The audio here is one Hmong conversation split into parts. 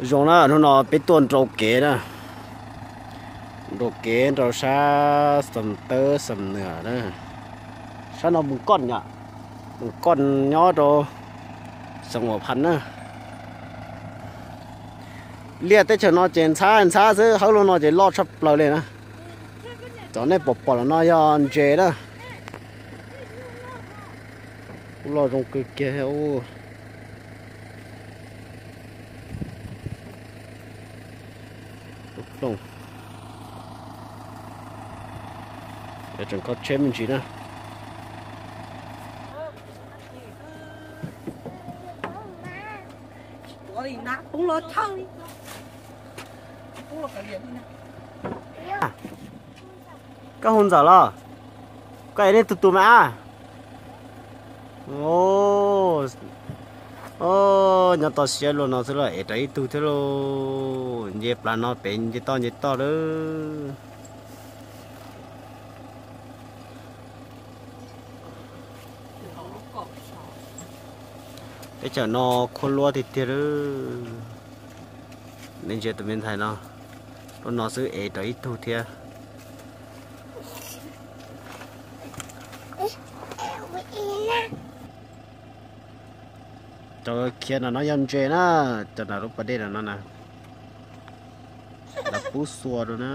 Zoo na, hnub no peb tuaj nrau kev na, nrau kev nrau sab Xam Tawb Xam Nwm na. Sab no Mus Koj yom, Mus Koj nyob rau Xam Uas Phas na. Liaj teb chaws no ces ntxhab ntxhab xwb, hawb lub no ces loj tshaj plaws li na. Cov nej pom pom los no yog ntses na. Kuj loj zoo kawg kiag thiab. Tseem kho tsheb me ntsis na. Koj hu Ntxawm los? Koj ev nej tus tus mas. Nyob toj siab luaj no xwb los ev rau ib tug thiab lauj. Nce plas no pem nce toj nce toj lawm. Teb chaws no khuab luab tiag tiag lawm. Nej ntsia tus me ntxhais no, lub no xwb ev rau ib tug thiab. Cov khiav no no yog ntses na, cov nram lub pas dej no no na, lawv pub xua rau na.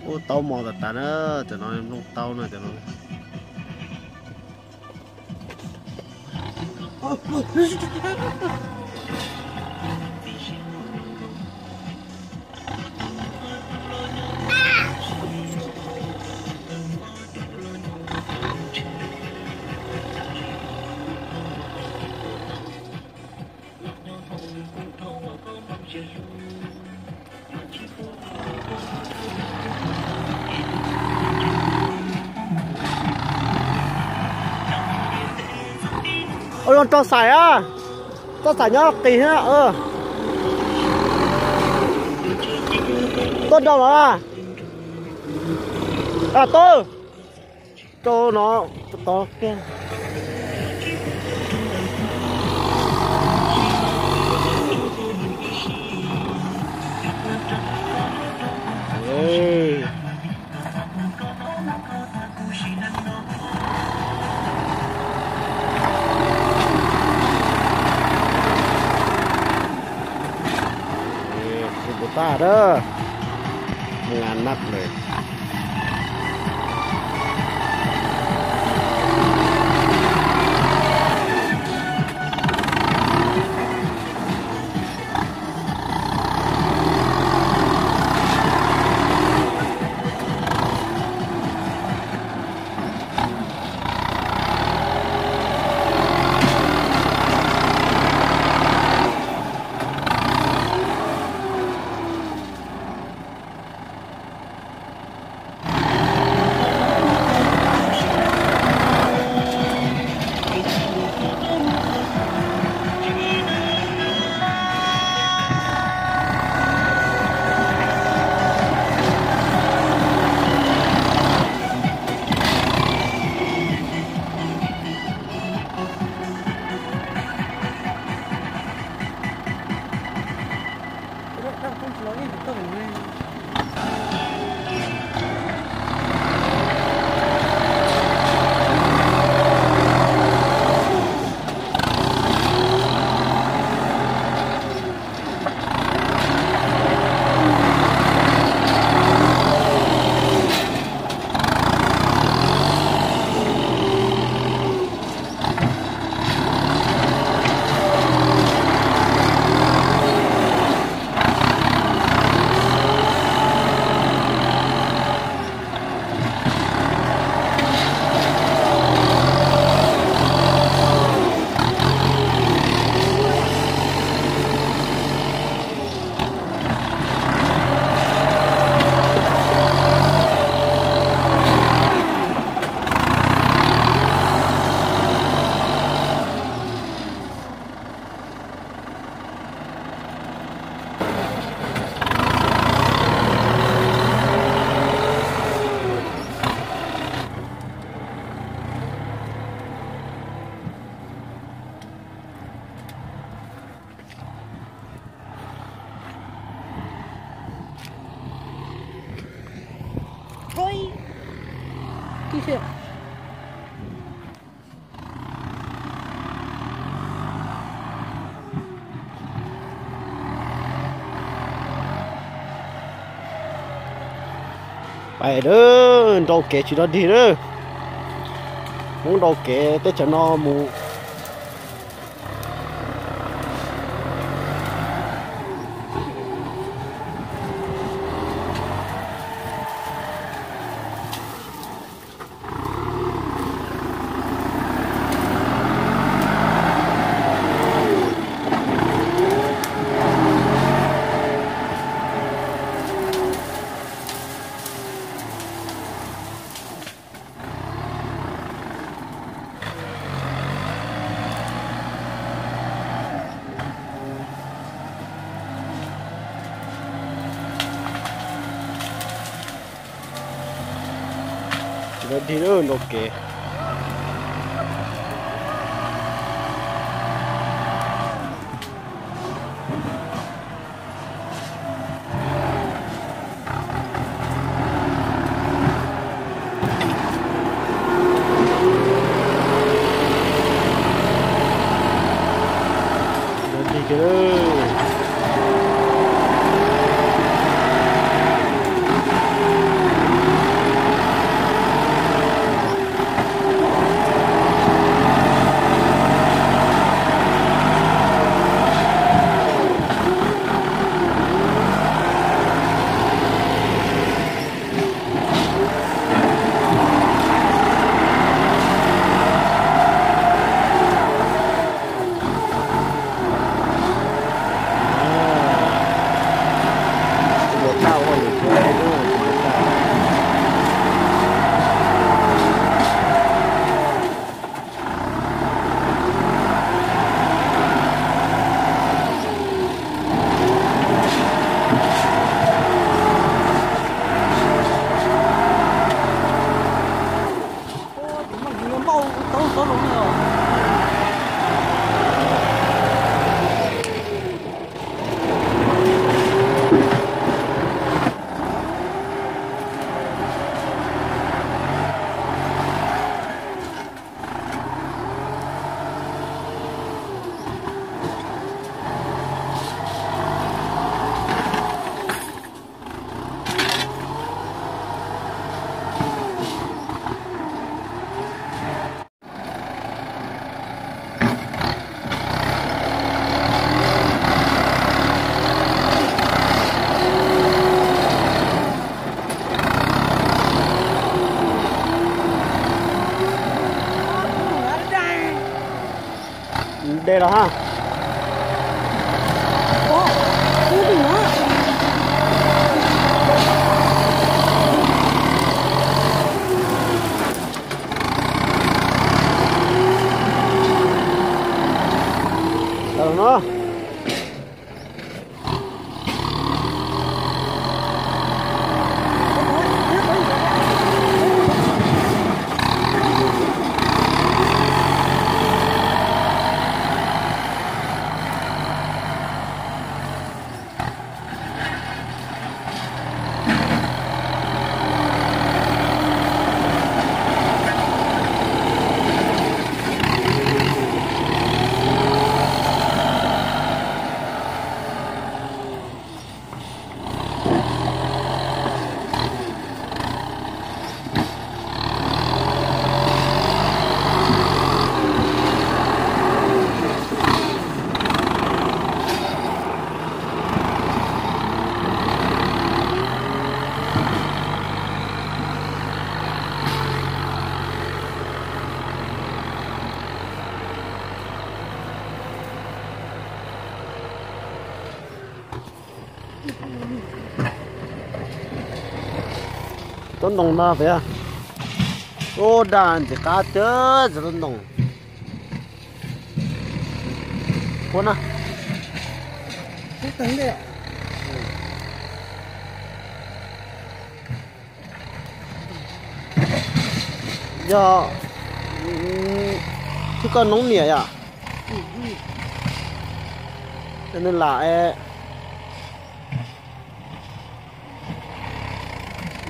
Ub, taub mos tas tas na, cov no nplooj taub na cov no. Ua zoo rau xais a, txoj xais nyob qis thiab. Tuaj nrau los a, a tub, rau no tod kiag. Tus tag da, ngas nab lawm. Pais lawm, nrau kev tsis dog dig lawm. Hmoob nrau kev teb chaws no mus. Tsis dog dig lawm, nrau kev. Dog dig kiag lawm. De los ha. Tau no. Tsob ntoo no peb. Ub, daj ntxim qab tiag tsob ntoo. Puab na. Yog, twb koj noob niam yom? Nws lam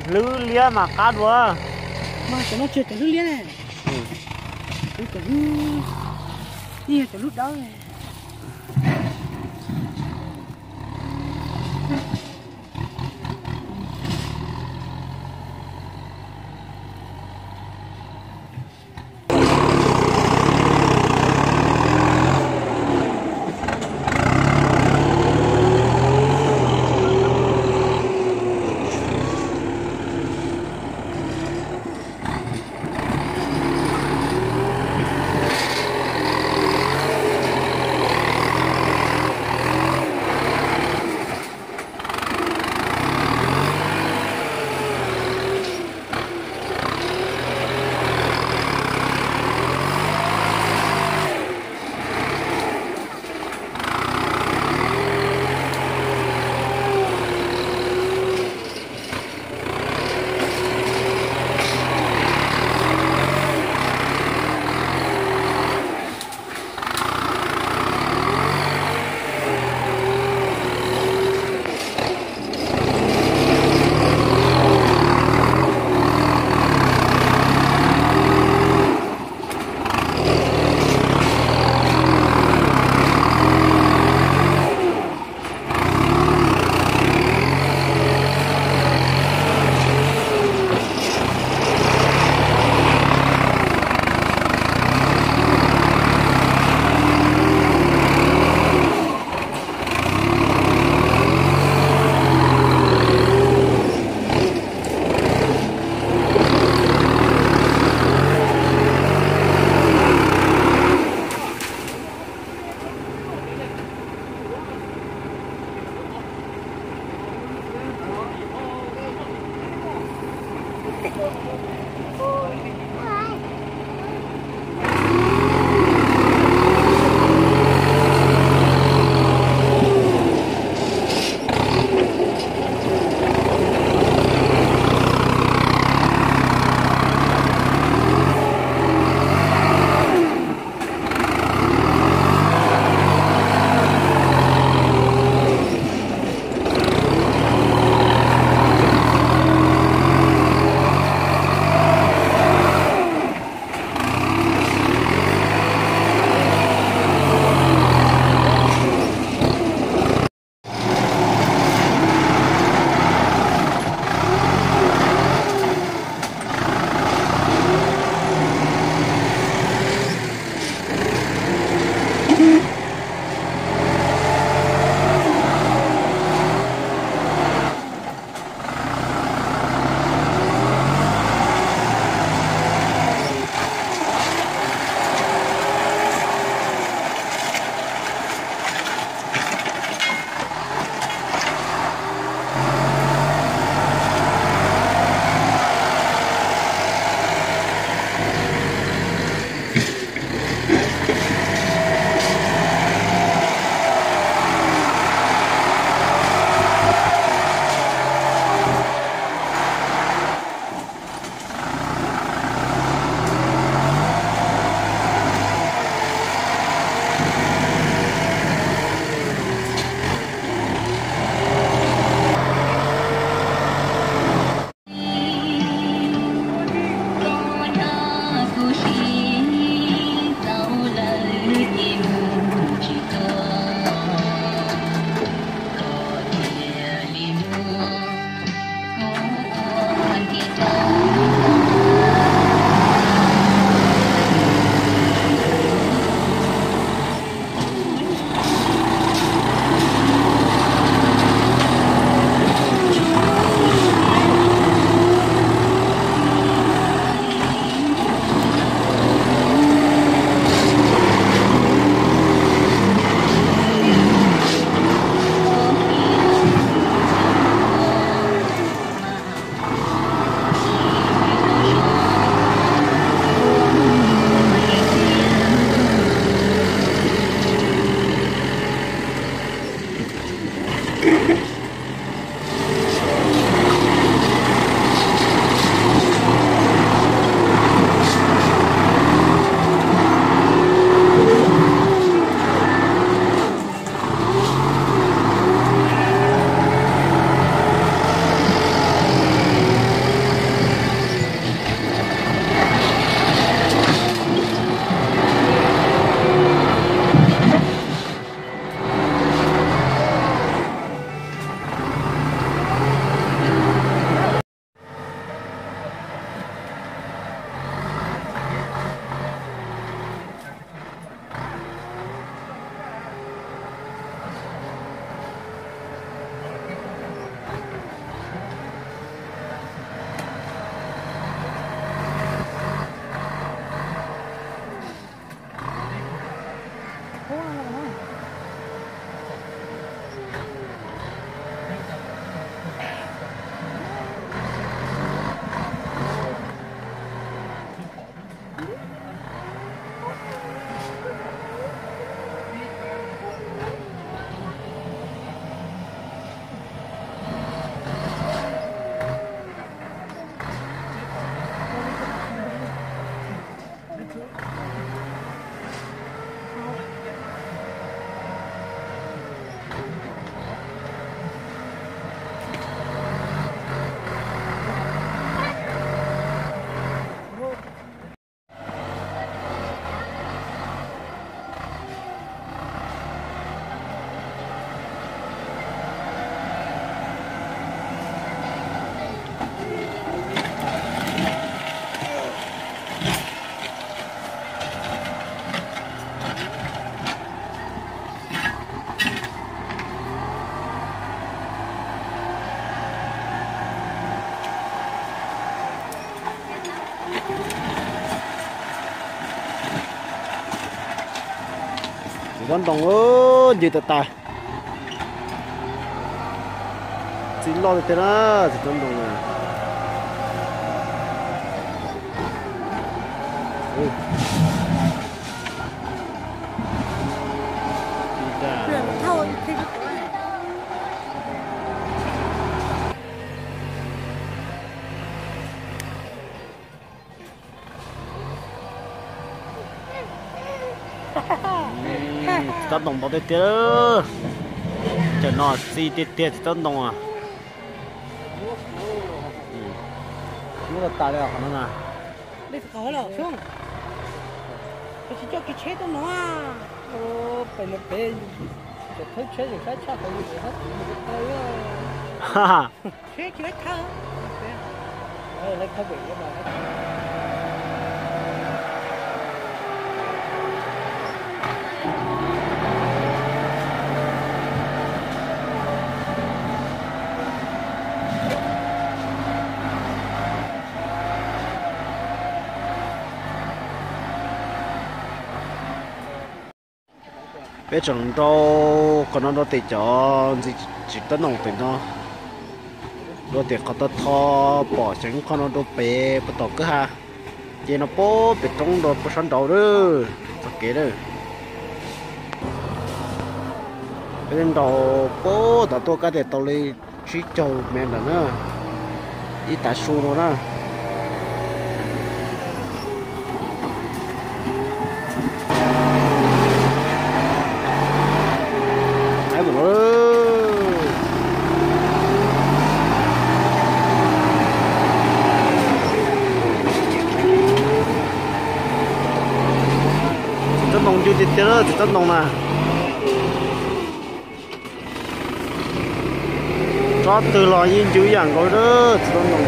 hlwb liab mas qab dua. Mas cov no tsis yog cov hlwb liab ne. Cov hlwb, yeej yog cov hlwb dawb ne. Txiv tob ntoo, ncw tas tas. Txiv loj tiag tiag na, txiv tob ntoo na. Txiv tob ntoo ntau tiag tiag. Cov no txi tiag tiag txiv tob ntoo. Muab tas tas li qhov no na. Tsis coj kiag tsheb tuaj no. Pem no pem, cov thawb tsheb yeej saib tshaj tau yus pem hab txiv mus tau. Tsheb tsis laib thawb. Peb tseem nrau qhov no rau tim cov ntxiv txiv tob ntoo pem no, rau tim qhov tau tho pom xyov qhov no rau pem puag tom kwj ha. Ces no puag pem roob rau puag sab nraud lawm, txoj kev lawm. Peb nrau puag tom tuaj kab tias tau li tsib caug mev ntawm na, ib tav su no na. Txiv tob ntoo ncw tiag tiag, txiv tob ntoo na. Tsob twg los yeej ncw ib yam nkaus, txiv tob ntoo.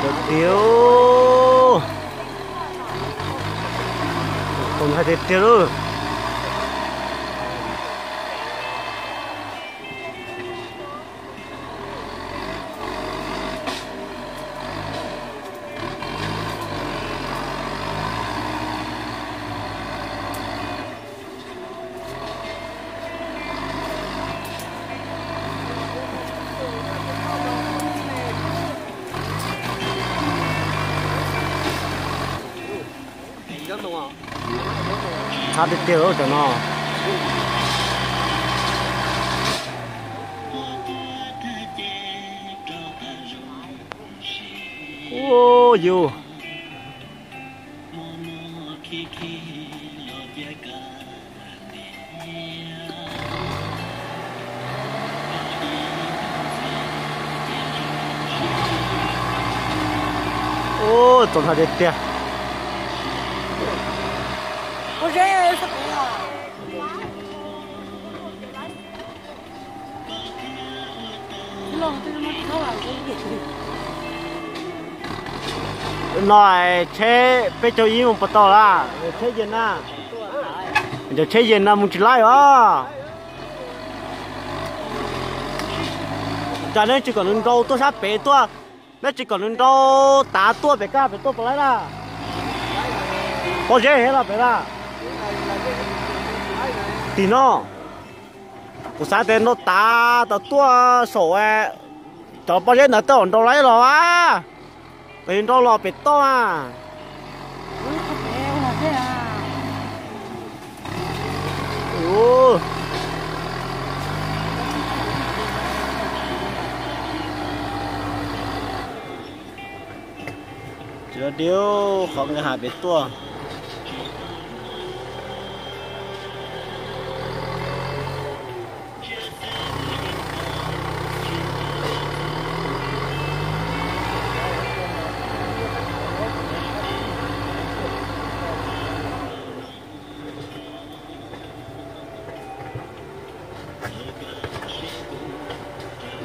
Ntawd tiag, tus hais tiag tiag lawm. Txhab tiag tiag cov no. Ua yus. Txaus ntshai tiag tiag. No tsheb peb caug ib mus puas tau lawm? Tsheb yes na, cov tsheb yes no mus tsis laib os. Cas neb tsis kom nws nrau tuaj sab pem tuaj, neb tsis kom nws nrau tav tuaj pem kaj pem tuaj puas laib na? Pob zeb heev los pem na? Tim no kuv xav tias nrau tav tau tuaj saum cov pob zeb ntawd tej zaum nrau laib los a, kom yus nrau los pem toj a. Tsis diu qhov nqis hav pem tuaj.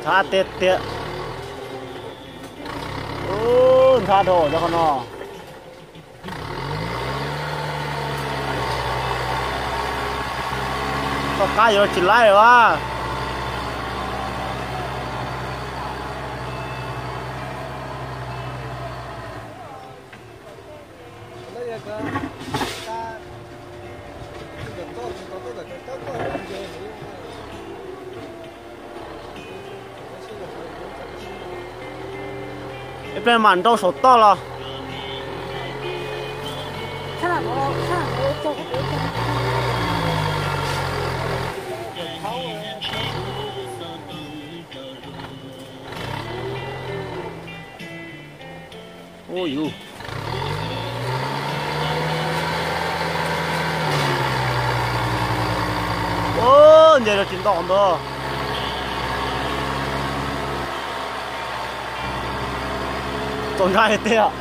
Ntxhab tiag tiag. Ntxhab dhau cov qhov no. Toj qab yuav tsis laib a. Ib pliag mam nrau saum toj los. Ub yus. Ub, nce rau tsis nto ntag. Txaus ntshai tiag.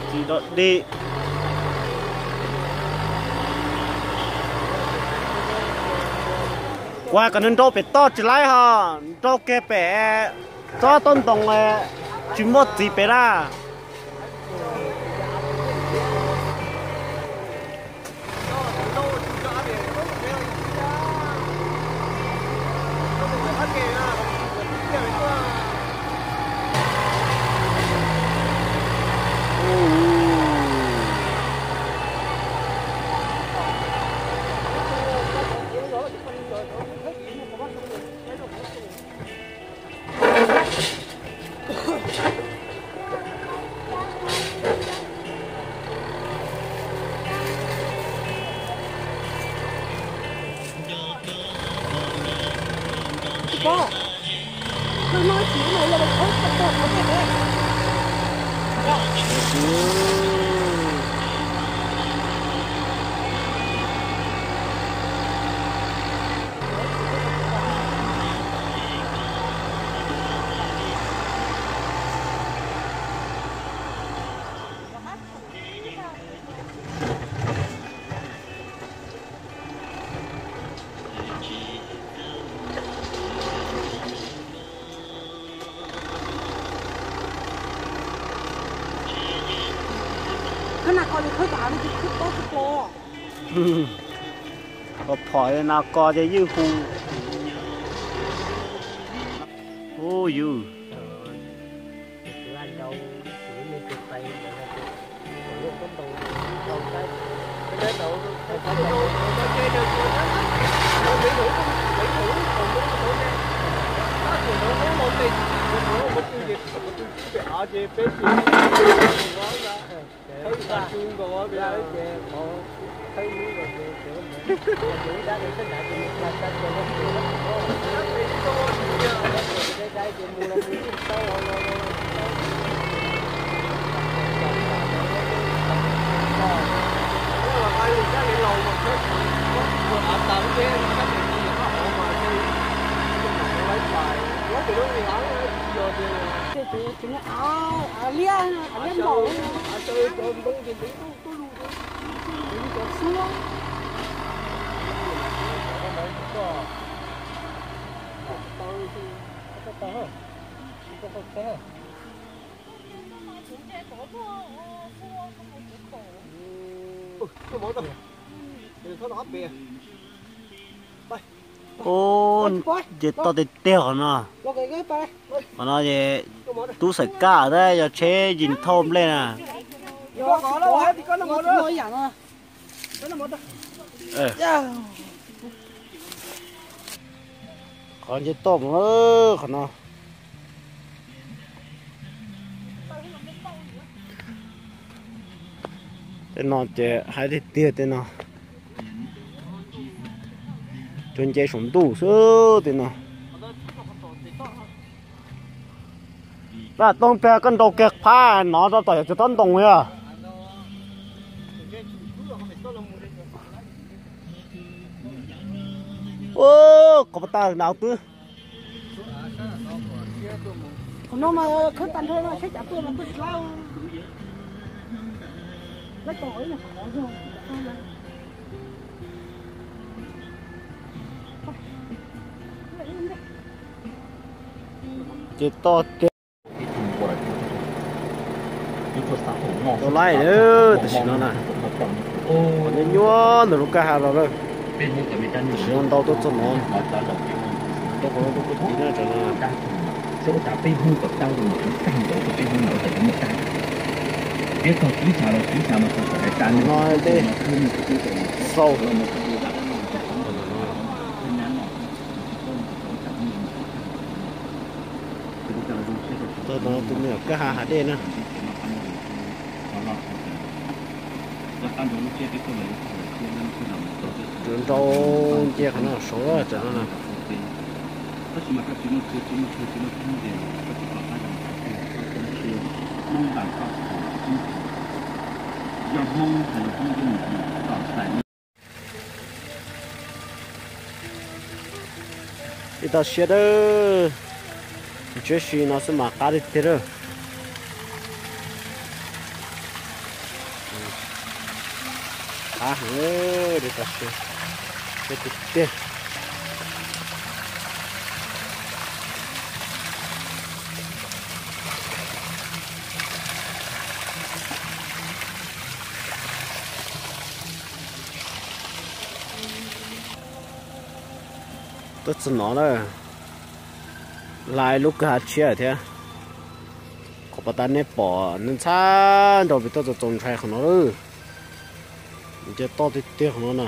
Tsis dog dig. Kuv hais kom nws nrau pem toj tsis laib ho, nrau kiag pem tsob tauj ntoo tsis muaj txiv pem na. Phom phom no ko ces ywj hu. Ub yus. Liab, liab npaum. Ub, nce toj tiag tiag qhov no. Qhov no ces tub xaim kaj thiab yog tsheb yis thauj nplej na. Qhov nce toj mus qhov no. Tej no ces hais tiag tiag tej no. Cov nce saum ntuj xwb tej no. Dab tooj peg koj nrau kiag phab no rau tom yog cov tob ntoo yog. Ub, qhov pas tas nraud twb. Qhov no mas khawb tag nrho no seb cas tuaj mas tuaj tsis laib. Laib tau ib nyuag qhov no. Ces toj tiag. Tau laib tam sim no na. Nyuaj nyuaj ntawm lub kwj ha los lawm. Tam sim no ntau tuaj txog no. Rau qhov no tuaj puag tid na tam no. No tej xau. Txog no tus me nyuam kwj ha hav dej na. Nrau nce qhov no saud tam no na. Ib toj siab dawb, tsiab si no xwb mas qab tiag tiag lawm. Qab heev li, toj siab, siab tiag tiag. Tuaj txog no na, lais lub kwj ha tshiab thiab. Qhov pas tas nej pom ntxhab nrau pem toj txaus txaus ntshai qhov no lawm. Nce toj tiag tiag qhov no na.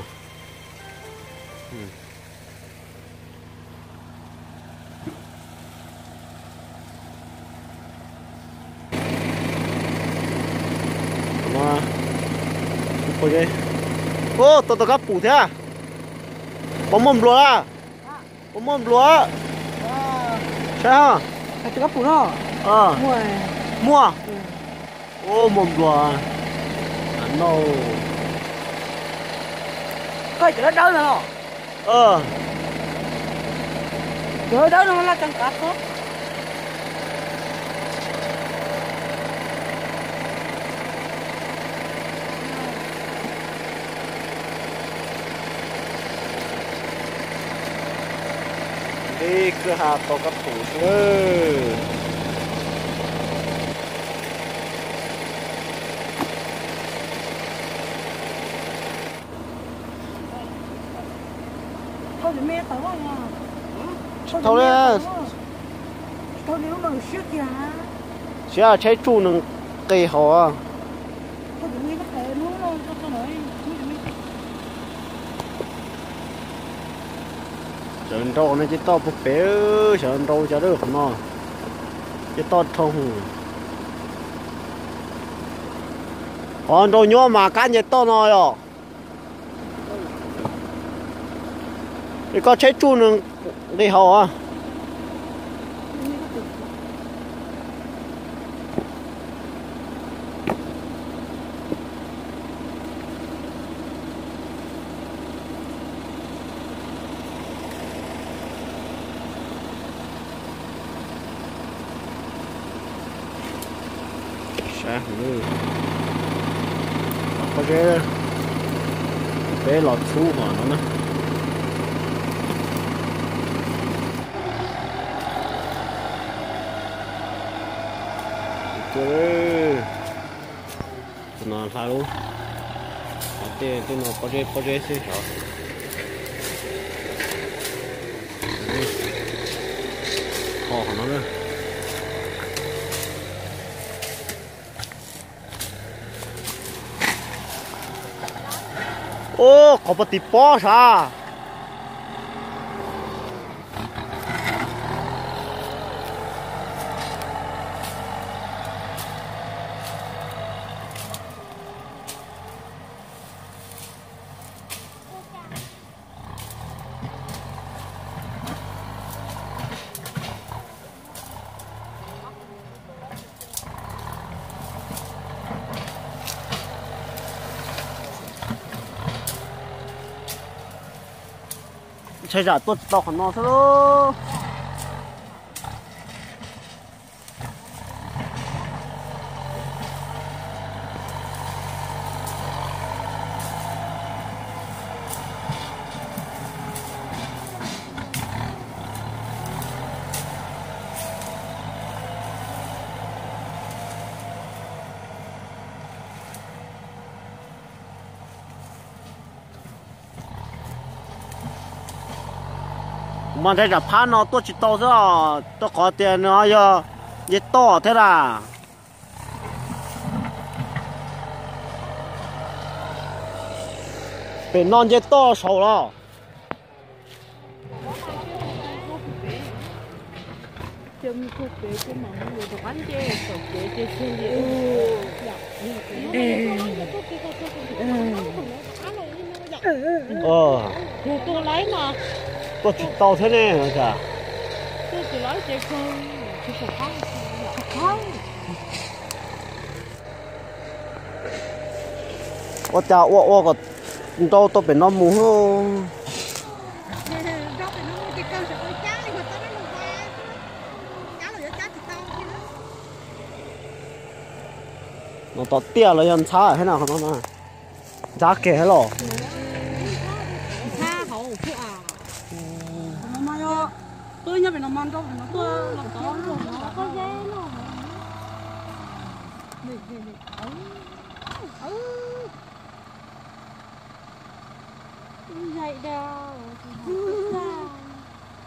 Ub, tau tau kab pum thiab. Puas muaj nplua? Puas muaj nplua? Saib. Muaj. Ub, muaj nplua. Noj. Koj cov dawb dawb no. Cov dawb dawb no laj tseem kav kho. Ib kwj ha tau kab pum xwb. Tsis thau li. Siab tshaib tsuj nws nqis haus. Sawv nrau no ces toj puag pem, sawv nrau cov dawb qhov no, ces toj dhau. Qhov nrau nyuaj mas kab nce toj no yom. Es koj tshaib tsuj nws nqis haus. Pob zeb, peb los txhub hov no na. Tus no hla lub, tej no pob zeb pob zeb xwb xyov. Ho qhov no na. Ub, qhov puag tim pob sav. Ntshai tsam tuaj tsis tau qhov no xwb lauj. Kuv mas ntshai tsam phab no tuaj tsis tau xwb os, rau qhov tias nws yog nce toj thiab na. Pem no nce toj saud los. Tuaj tsis tau thiab ne. Ua cas ua ua kom nrau tau pem no mus. No tom tiaj los yog ntxhab thiab na, qhov no na. Ntxhab kiag thiab los.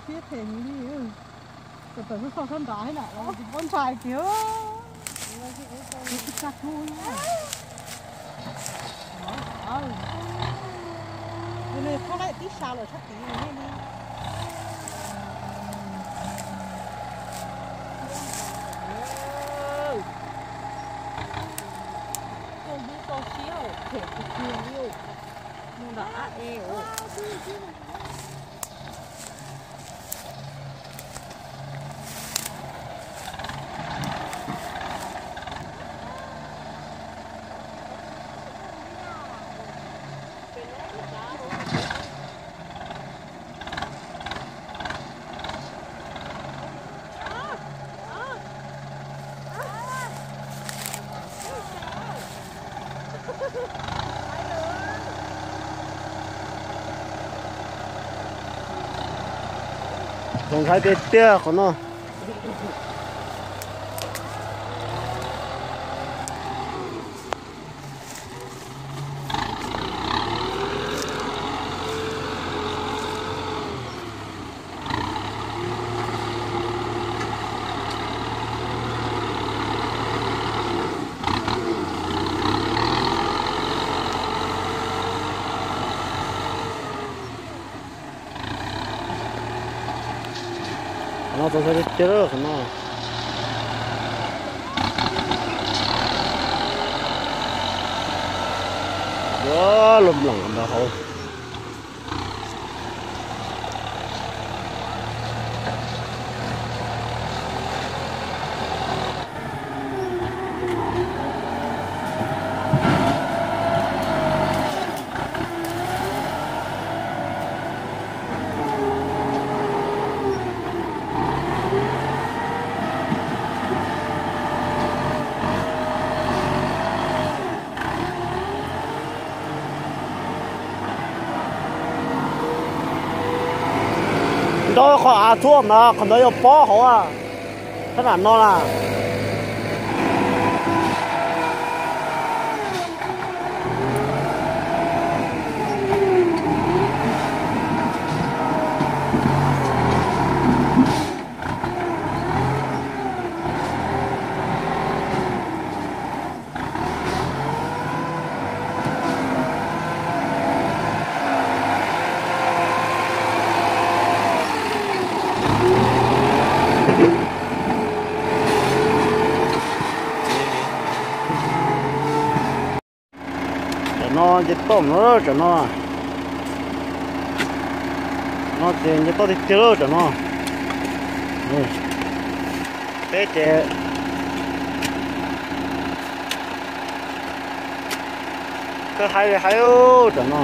Thiab them li, tawm tawm sab nrad thiab na, tsis paub ntshai kiag. Tsis tsa tug. Tus ne thaub laim tib sab lawm sab tid ne. Koj hlub koj siab them tiag tiag li. Mus nram ab e. Zoo ntshai tiag tiag qhov no. Qhov no txaus ntshai tiag tiag qhov no. Ua los nplam ntawd hauv. Rau qhov av thuab ntawd, qhov ntawd yog pob hauv, sab nram no na. Tam no nce toj no, tam no, no ces nce toj tiag tiag lawm tam no. Peb ces kawg hais li hais tam no.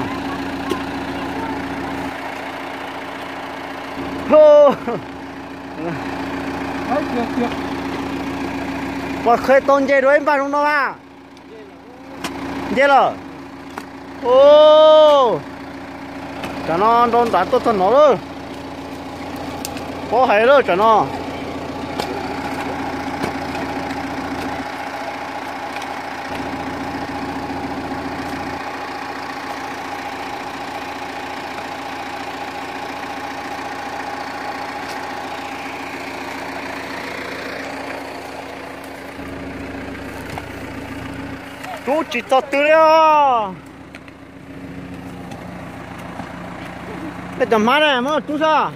Puas kheev tau nce dua ib npag zoo no a? Nce lawm. Tam no nrau nram tuaj txog no lawm. Pob hais lawm tam no. Rub tsis txog twg li os. Tej cov hmab ne muab rub sab.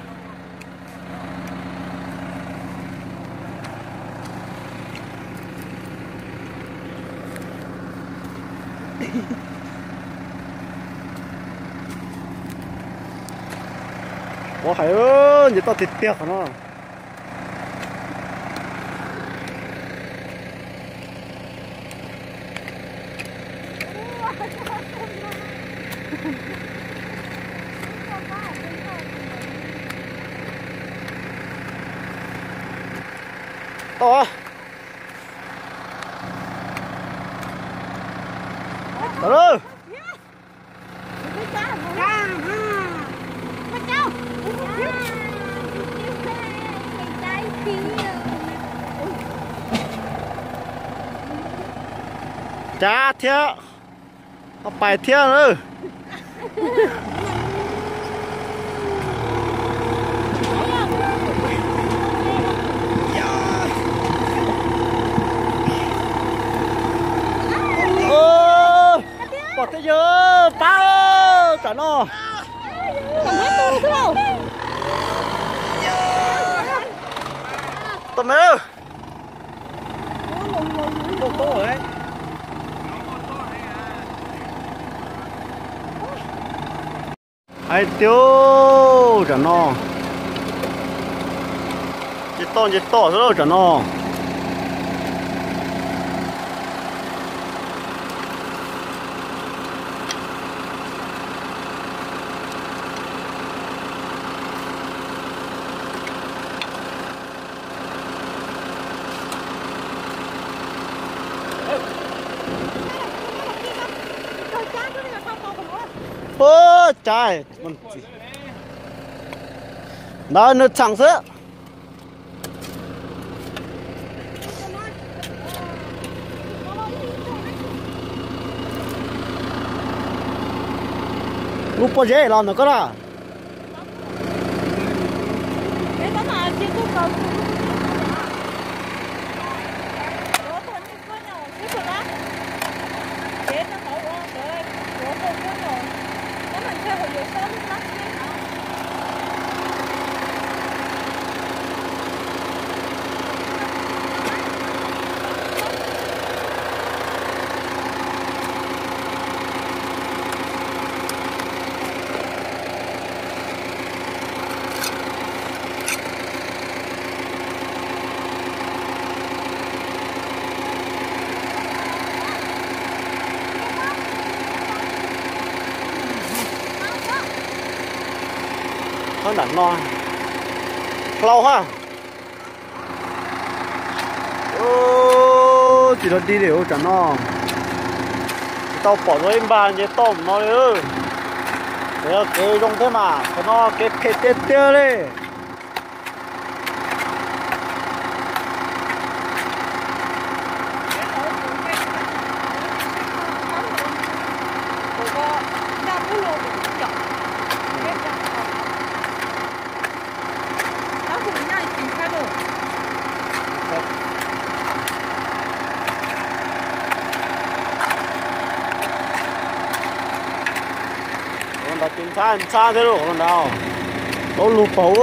Pob hais, nce toj tiag tiag qhov no. Tau. Tau lawm. Cav thiab, ho pais thiab na. Pom tej yawg pab tam no. Tau me. Hais tias tam no, nce toj nce toj xwb tam no. Ua cas ntawd nws txheem xwb. Lub pob zeb los ntawm koj na. Qhov nram no hlau ha. Tsis tau dig li ua tam no. Tsis tau pom dua ib npag nce toj no li. Tseem yog kev zoo thiab mas, qhov no kev phem tiag tiag li. Ntawd ces ntxhab ntxhab thiab lauj, ntawd tau lug paum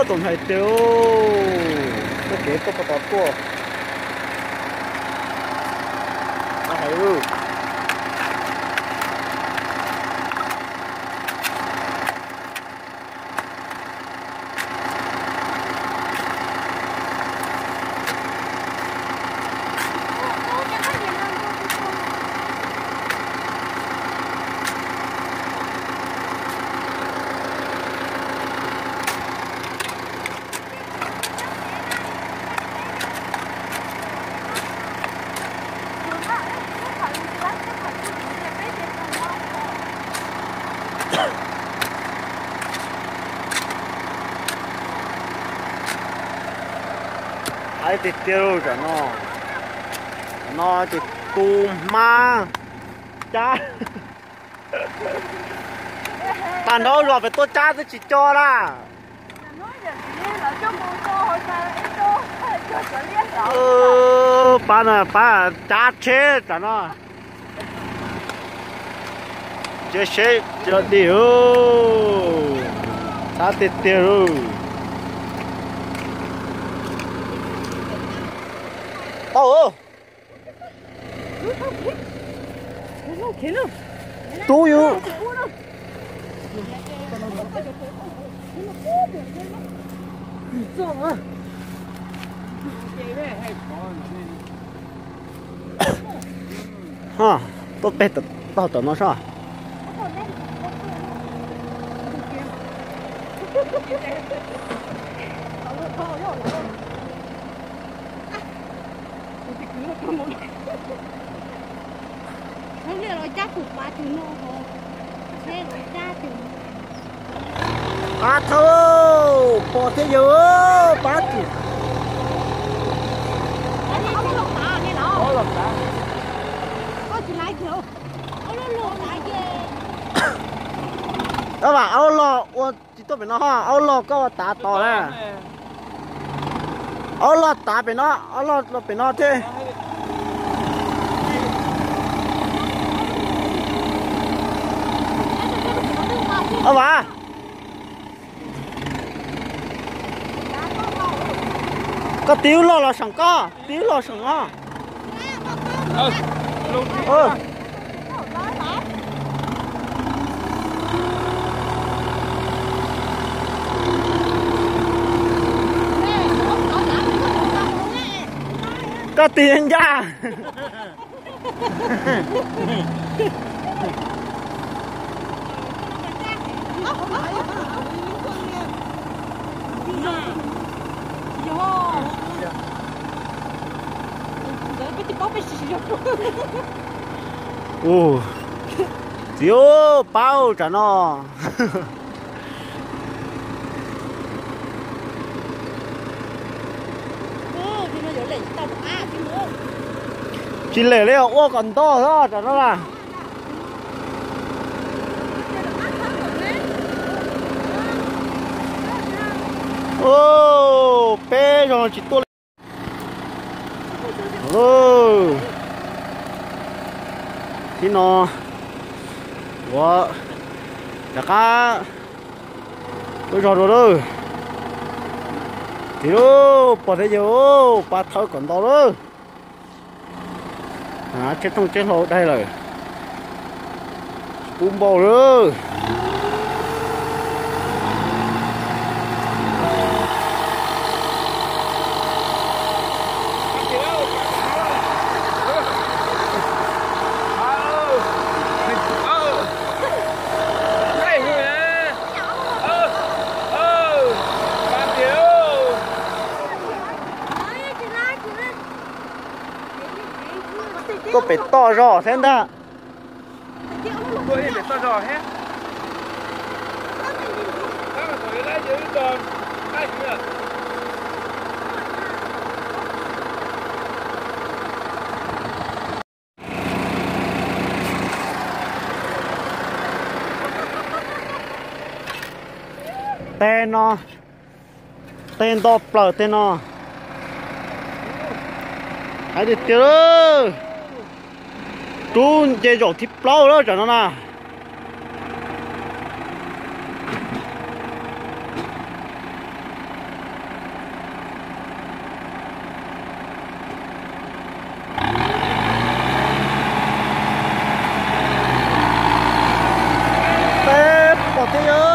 tus hais tias, tuaj kev tuaj puag tom tuaj. Hais Aiv tiag tiag lauj, tam no, tam no ces tu hmab cab. Tag nrho zos pem tuaj cab twb tsis co na. Pab no pab cab tsheb tam no. Tsis seb tsis dig, ntxhab tiag tiag lauj. Tau, tub yus. Tuaj peg tog tom no soj. Pab thawj, pom thiab yawg, pab tim. Ob vas aub loj ua tsis tuaj pem no ho, aub loj koj ua tav tos na. Aub loj tav pem no, aub loj los pem no thiab. Ob vas. Koj tiv lub loj los seem koj, tiv lub loj seem no. Koj tig ncaj. Ua, txiv pab tsam no. Tsis lem li, ua kom nto xwb tsam no na. Peb zaug tsis tuaj li. Thib no ua rov qab tuaj zog dua lawm. Tiv lub pog thiab yawg, pab thawb kom ntau lawm. Tseb thooj tseb hlau dai lawm. Tsis pub npau lawm. Tuaj pem toj zog thiab ntag. Tej no, tej nto plaws tej no. Hais tiag tiag, rub nce zaum thib plaub lawm tam no na. Peb pom thiab yog.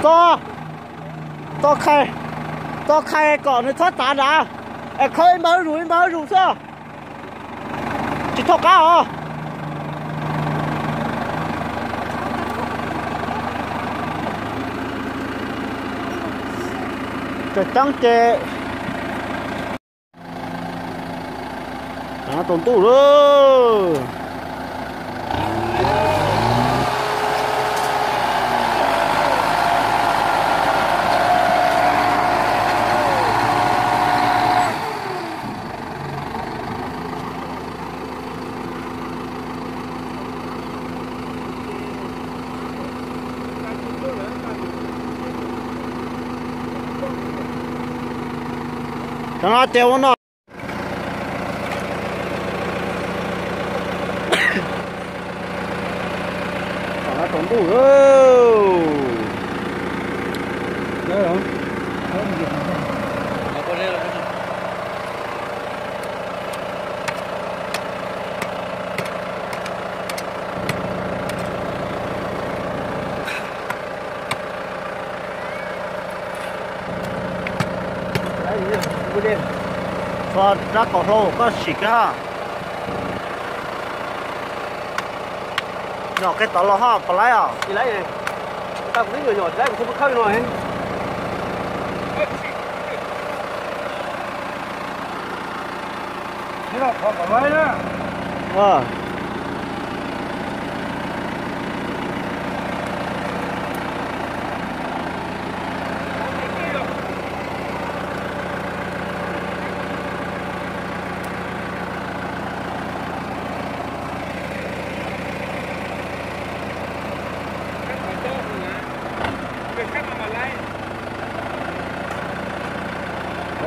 Txo, txo khai, txo khai kom nws txhob tav nrad, es khawb ib npawg zuj zus ib npawg zuj zus xwb, tsis thaub qab os. Tseem ceeb ces tsaus ntuj lawm. Tam no ces ua no. Tam no tsaus ntuj lawm. Tso rab kaus hlau koj sim kiag ha. Nyom qe tod los ho puas laib os? Tsis laib, tau kuv twb nyom nyom tsis laib kuv thiaj muab khawb no.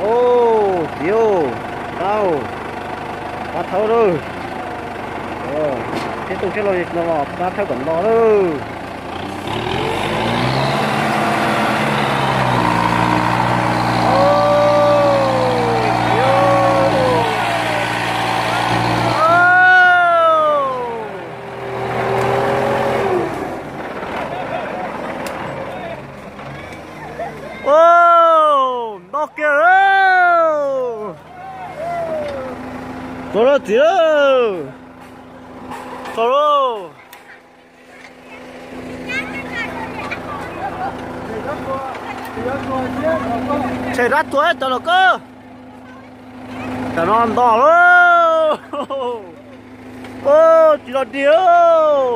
Ub, txiv, tau, pab thawb lawm. Thiab tus thiab los no los pab thawb kom nto lawm. Ub, nto kiag. Txog lawm txiv, txog lawm. Tshem rab txuas cov los koj. Tam no nto lawm. Tsis los dig,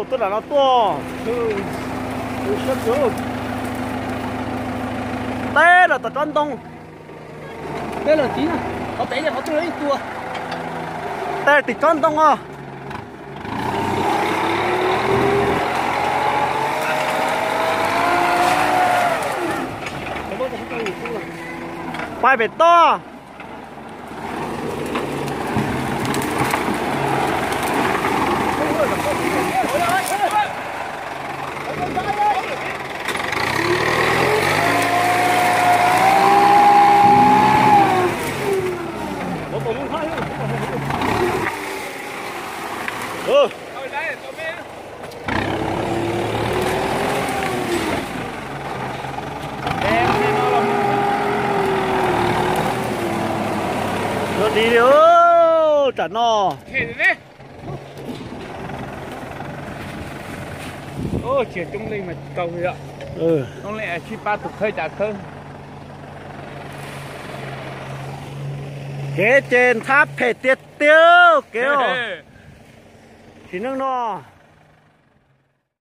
tuaj nram no tuaj. Teb los tom tsob ntoo. Teb los tim, qhov pem qhov twg ib tug. Teb tim tsob ntoo os. Pais pem toj. Los dig li, tsam no. Tsis coob leej mas tau li os. Coob leej sib pab tus khawb cas khawb. Kev ces ntxhab phem tiag tiag kev os. Sim neej no.